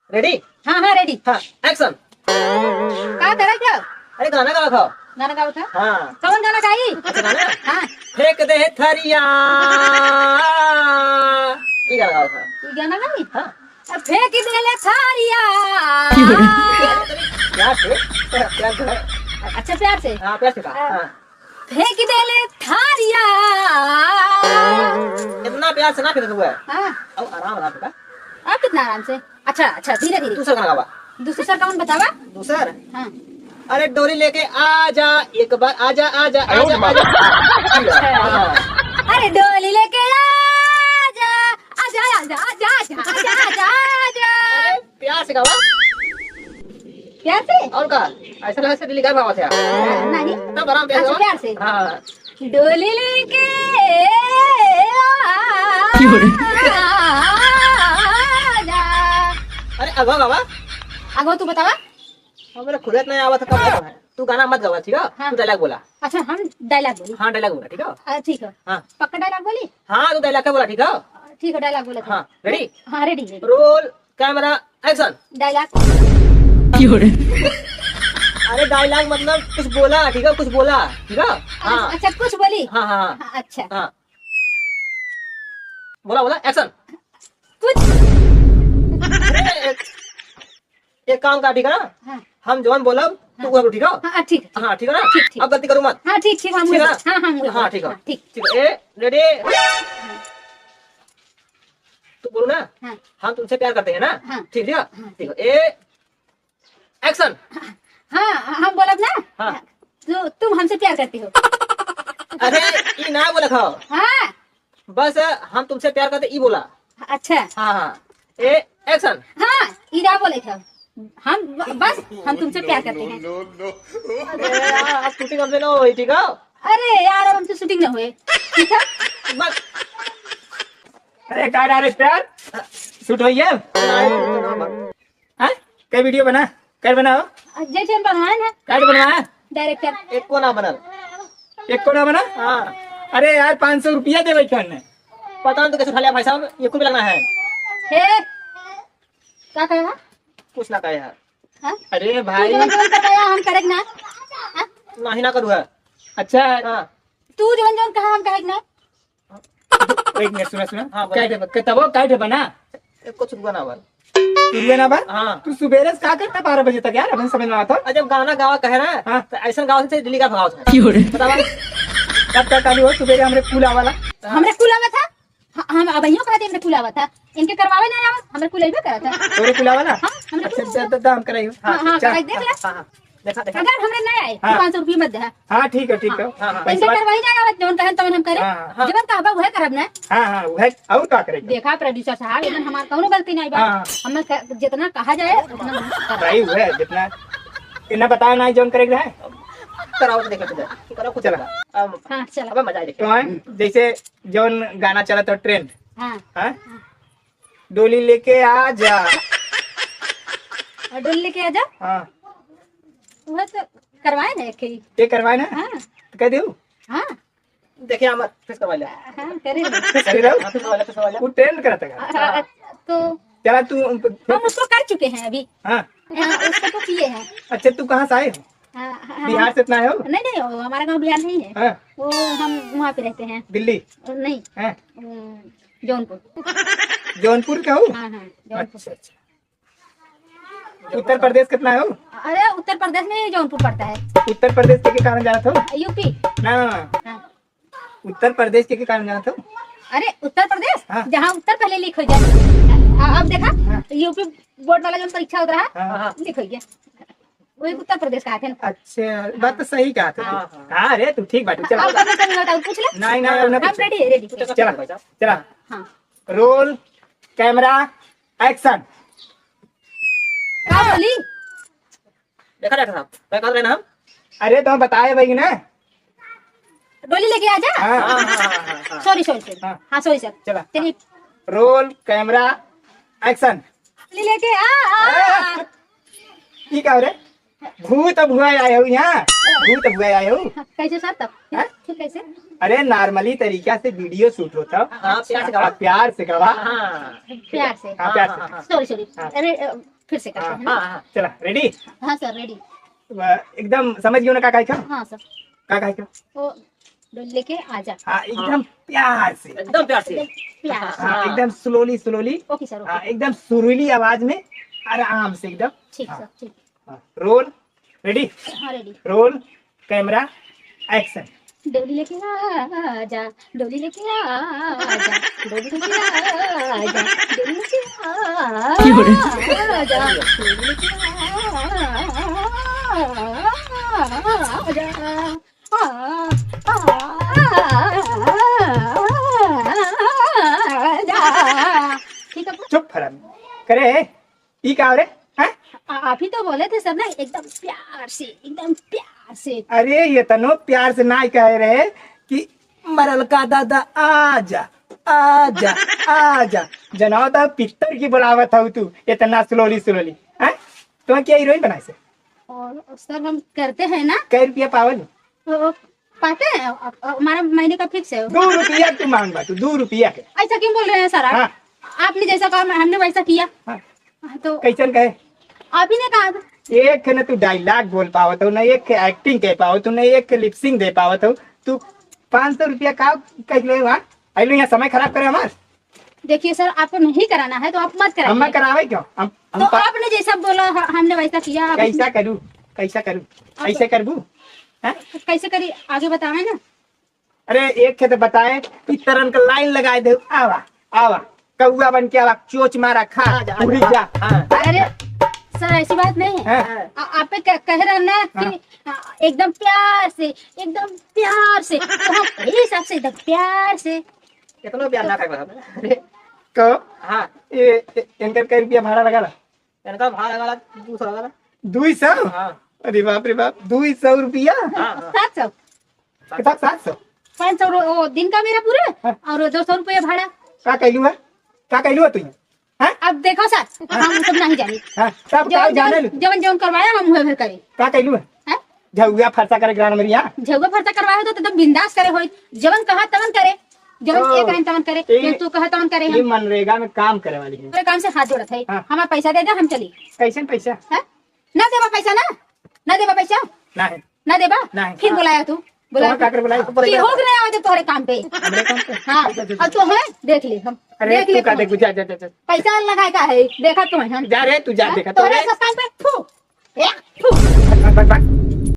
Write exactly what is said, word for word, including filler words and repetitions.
Ready? हाँ, हाँ, ready। हाँ, action। का करत हो? अरे, गाना गावत हो। गाना गावत हो? हाँ। कौन गाना गाई? अच्छा, गाना? हाँ। फेंक दे थरिया। ई गाना गावत हो। ई गाना गाई? हाँ। अब फेंक देले थरिया। प्यार से, प्यार से। अच्छा, प्यार से। हाँ, प्यार से गा। हाँ। हाँ। फेंक देले थरिया। इतना प्यार से ना फेंक हुआ है। हाँ। अब आराम, आराम से गा। अब कितना आराम से? अच्छा, अच्छा, धीरे, धीरे। दूसरा गाना गावा। दूसरा कौन बतावा? दूसर? हाँ। अरे डोली लेके आजा, एक बार आजा, आजा, आयो आजा, रे माँ। आजा। अच्छा। हाँ। अरे डोली लेके आजा, आजा, आजा। अरे प्यार से गावा। प्यार से? और का? ऐसा लगा से दिल्ली का भाव थे। नहीं। तब आराम से अच्छा, गावा। प्यार से। हाँ। डोली लेके आजा। अरे, आगो गावा। आगो तू बतावा। हमरे खुदे नहीं आवत है, कब है? तू गाना मत गावा, ठीक है? हाँ। तू dialogue बोला। अच्छा, हम dialogue बोली? हाँ, dialogue बोला, ठीक है? हाँ, ठीक है। हाँ। पक्का dialogue बोली? हाँ, तू dialogue का बोला, ठीक है? ठीक है, dialogue बोला। हाँ, ready? हाँ, ready, ready। Roll, camera, action। Dialogue। अरे, dialogue मतलब कुछ बोला, ठीक है? कुछ बोला, ठीक है? हाँ। अच्छा, कुछ बोली? हाँ, हाँ, हाँ। हाँ, अच्छा। हाँ। बोला, बोला, action। कुछ। अरे, एक काम का, ठीक है ना? हाँ। हम जवन बोलब, तू हाँ। वो, ठीक है? हाँ, ठीक, ठीक। हाँ, ठीक है ना? ठीक, ठीक। अब गलती करू मत। हाँ, ठीक, ठीक, हम ठीक है ना? हाँ, हाँ, हाँ, हाँ, ठीक है। हाँ, ठीक। ठीक है, ए, ready? हाँ। तू बोलू ना? हाँ। हम तुमसे प्यार करते हैं ना? हाँ। ठीक, ठीक है? हाँ, ठीक है। ए, action। हाँ, हाँ, हम बोलब ना? हाँ। तो तुम हमसे प्यार करते हो। अरे, ई ना बोला था। हाँ। बस, हम तुमसे प्यार करते, ई बोला। अच्छा। हाँ, हाँ। ए, action। हाँ, ई ना बोले थे। हम ब-, बस, हम तुमसे प्यार करते हैं। अरे यार, अब shooting हमसे ना होई, ठीक है? अरे यार, अब हमसे shooting ना होए, ठीक है? बस। अरे का director, shoot होई है? नहीं, shoot ना बा। हाँ? कई video बना? कई बनाओ? जैसे हम बनवाए ना। कई बनवाए? Director। एको ना बनल। एको ना बना? हाँ। अरे यार, पाँच सौ रुपया देवे कौन ने? पता नहीं तो कैसे उठा लिया भाई साहब, ये कुल लगना है। हे, का कहे है? कुछ ना कहे है। हाँ? अरे तू भाई। जवन जवन करवाया, हम करेक ना। हाँ? नहीं ना करू है। अच्छा। हाँ। तू जवन जवन कहा, हम करेक ना। एक मिनट, सुना, सुना। हाँ, बोला। काहे ठे, तबो काहे ठे बना? ए, कुछ रुआ ना बा। तू रुआ ना बा? हाँ। तू सुबेरे से का करता बारह बजे तक यार? अभी समझ में आता। अरे, जब गाना गावा कहे ना, हाँ। तो ऐसा गावा से दिल्ली का भगाओ था। क्यों रे? बतावा। कब तक चालू हो सुबेरे हमरे कुल आवाला? हमरे कुल आवा था? ह-, हम अबहियो कहते हमरे कुल आवा था। इनके करवावे ना आवा, हमरे कुल अइबे करा था। तोरे कुल आवाला? हाँ, हमरे अच्छा, कुल अच्छा, आवा। तो, तो हम कराई। हाँ, हाँ, चल। कराई, देख ले। हाँ, हाँ। देखा, देखा। अगर हमरे ना आए, तो हाँ। पाँच सौ रुपया मत दे। हाँ, ठीक है, ठीक है। हाँ, हाँ, इनके इस बात करवाई ना आवा, जौन कहन तौन हम करे। हाँ, हाँ। जवन कहबा उहे करब ना। हाँ, हाँ, उहे, और का करेगा? देखा producer साहब, इधर हमार कौनो गलती नहीं बा। हाँ, हाँ। हमें क-, जितना कहा जाए, उतना हम करब। भाई, उहे, जितना, इतना बताया ना, जौन करेगा है। कराओ तो देखा, चला। तू करो, खुद चला। चला। अब, हाँ, चला। अब मजा आए, देखा। तो हम, जैसे जौन गाना चला तो trend। हाँ। हाँ? डोली लेके आ जा। और डोली लेके आ जा? हाँ। वह तो करवाए ना एक ही। ये करवाए ना? हाँ। तो कह दू? हाँ। देखिए, हम फिर करवा ले। हाँ, करे ना। फिर करवा ले। हाँ, फिर करवा ले, फिर करवा ले। वो trend करता है। हाँ, हाँ, तो चला तू, हम उसको कर चुके हैं अभी। हाँ। हाँ, उसको तो किए हैं। अच्छा, तू कहाँ से आए हो? हाँ, हाँ, बिहार से इतना आए हो? नहीं, नहीं, वो हमारा गाँव बिहार नहीं है। हाँ। वो हम वहाँ पे रहते हैं। दिल्ली? नहीं। हाँ। वो जौनपुर। जौनपुर का हो? हाँ, हाँ, जौनपुर। अच्छा, अच्छा। उत्तर प्रदेश कितना है हो? अरे, उत्तर प्रदेश में ही जौनपुर पड़ता है। उत्तर प्रदेश के, के कारण जाना था? यूपी। ना, ना, ना। हाँ। उत्तर प्रदेश के, के कारण जाना था? अरे, उत्तर प्रदेश, हाँ। जहाँ उत्तर पहले leak हो जाए। आ, अब देखा, हाँ। यूपी बोर्ड वाला जो परीक्षा होता रहा, हाँ। Leak हो गया। वही उत्तर प्रदेश का है। अच्छा, बात तो सही कहा था। हाँ, हाँ। हाँ रे, तू ठीक बात, चला। अब कभी कभी बताओ, पूछ ले। नहीं, नहीं, अब ना हम पूछो। Ready है, ready। चला, चला। हाँ। Roll, camera, action। का बोली? देखा डॉक्टर साहब, क्या कर रहे हैं हम? अरे, तो बताए भाई ना। डोली लेके आ जा। हाँ। हाँ, हाँ, हाँ, हाँ, हाँ। Sorry, sorry, sorry। हाँ। हाँ, sorry, sir। चला। चलिए। Roll, camera, action। डोली लेके आ, आ, आ। आ। ई का हो रे? भूत भुआ आए हो यहाँ? भूत भुआ आए हो? कैसे sir तब? हाँ? फिर कैसे? अरे, normally तरीका से video shoot होता। हाँ, प्यार से गवा। हाँ, प्यार से गवा। हाँ। प्यार से। हाँ, प्यार से। हाँ, हाँ, हाँ। Sorry, sorry। हाँ। अरे, अ, फिर से करते हैं ना? हाँ, हाँ। चला, ready? हाँ सर, ready। एकदम समझ गयो ना का कहे का? हाँ सर। का कहे का? ओ, डोली लेके आजा। हाँ, एकदम प्यार से। एकदम प्यार से। प्यार से। हाँ, एकदम slowly, slowly। OK सर, OK। हाँ, एकदम सुरीली आवाज में, आराम से एकदम। ठीक हाँ। सर, ठीक। हाँ, roll, ready? हाँ, ready। Roll, camera, action। डोली लेके आजा, डोली लेके आजा, डोली लेके आजा, डोली लेके आजा, डोली लेके आजा। ठीक है। चुप हरामी। करे, ई का रे? हैं? आ-, आप ही तो बोले थे सर ना, एकदम प्यार से, एकदम प्यार से। अरे, ये तनो प्यार से ना कहे रहे कि मरल का दादा आजा, आजा, आजा। जनाव तो पित्तर की बुलावत हऊ तू, इतना slowly, slowly। हैं? तुम्हें क्या हीरोइन बनाए से? और सर, हम करते हैं ना। कै रुपया पावल? तो पाते हैं, अ-, अ-, हमारा महीने का fix है। दो रुपया तू मांग बाटू, दो रुपया के। ऐसा क्यों बोल रहे हैं सर आप? हाँ। आपने जैसा कहा, हमने वैसा किया। हाँ। हाँ, तो कैसन कहे? आप ही ने कहा था। एक न तू dialogue बोल पावत हो, न एक acting कर पावत हो, न एक lip sync दे पावत हो। तू पाँच सौ रुपया का कह ले वहाँ? अइलो यहाँ समय खराब करे हमार। देखिए सर, आपको नहीं कराना है तो आप मत कराइए। हम ना करावे क्यों? हम, हम तो पा- आपने जैसा बोला ह-, हमने वैसा किया। आप कैसा करूँ? कैसा करूँ? आप ऐसे करबू? हैं? कैसे करी? आगे बतावे ना। अरे एक खेत बताए, इस तरह का line लगाए दे, आवा, आवा, कौआ बन के आवा, चोच मारा, खा, जा, उड़ी जा। हाँ। अरे सर, ऐसी बात नहीं है। हाँ। आ-, आप पे कह, कह रहा ना कि हाँ। आ, एकदम प्यार से, एकदम प्यार से, तो हम यही हिसाब से एकदम प्यार से। कितना प्यार ना कर रहा। अरे, को? हाँ। ये, ये, इनकर कै रुपया भाड़ा लगा ला? इनका भाड़ा लगा ला, दो सौ लगा ला। दो सौ? हाँ। अरे बाप रे बाप, दो सौ रुपया? हाँ, हाँ। सात सौ। कितना, सात सौ? पाँच सौ रो-, वो दिन का मेरा पूरा हाँ। और दो सौ रुपया भाड़ा। का कहलू है? का कहलू है तू? हाँ? अब देखो सर, हाँ। हम सब नहीं जानी। हाँ, सब जवन, का जाने जवन, लू? जवन, जवन करवाया हम उहे, उहे करी। का कहलू है? हैं? झउआ फरसा करे ग्रान मरिया। झउआ फरसा करवाए हो तो, तो बिंदास करे होई। जवन कहा तवन करे। जवन ओ, ये कहें तवन करे। ये, ये तू कहा तवन करे ये हम। मनरेगा में काम करे वाली है। तोरे काम से हाथ जोड़त है। हाँ। हमार पैसा दे दे, हम चली। कैसन पैसा? हैं? ना देबा पैसा ना? ना देबा पैसा? ना है। ना देबा? ना है। फिर हाँ। बुलाया तू। बुलाया तू। का कर बुलाई? कि हो गया आवे तो तोहरे काम पे। हमरे काम पे? हाँ। अच्छा, अच्छा, और तो है, देख ले हम। अरे देख तू ले का तू। देख, जा, जा, जा, जा। पैसा लगाए का है? देखा तो है हम। जा रे, तू जा, हाँ? देखा तो तोहरे रे। सब काम पे, थू। ए, थू। भाग, भाग, भाग, भाग।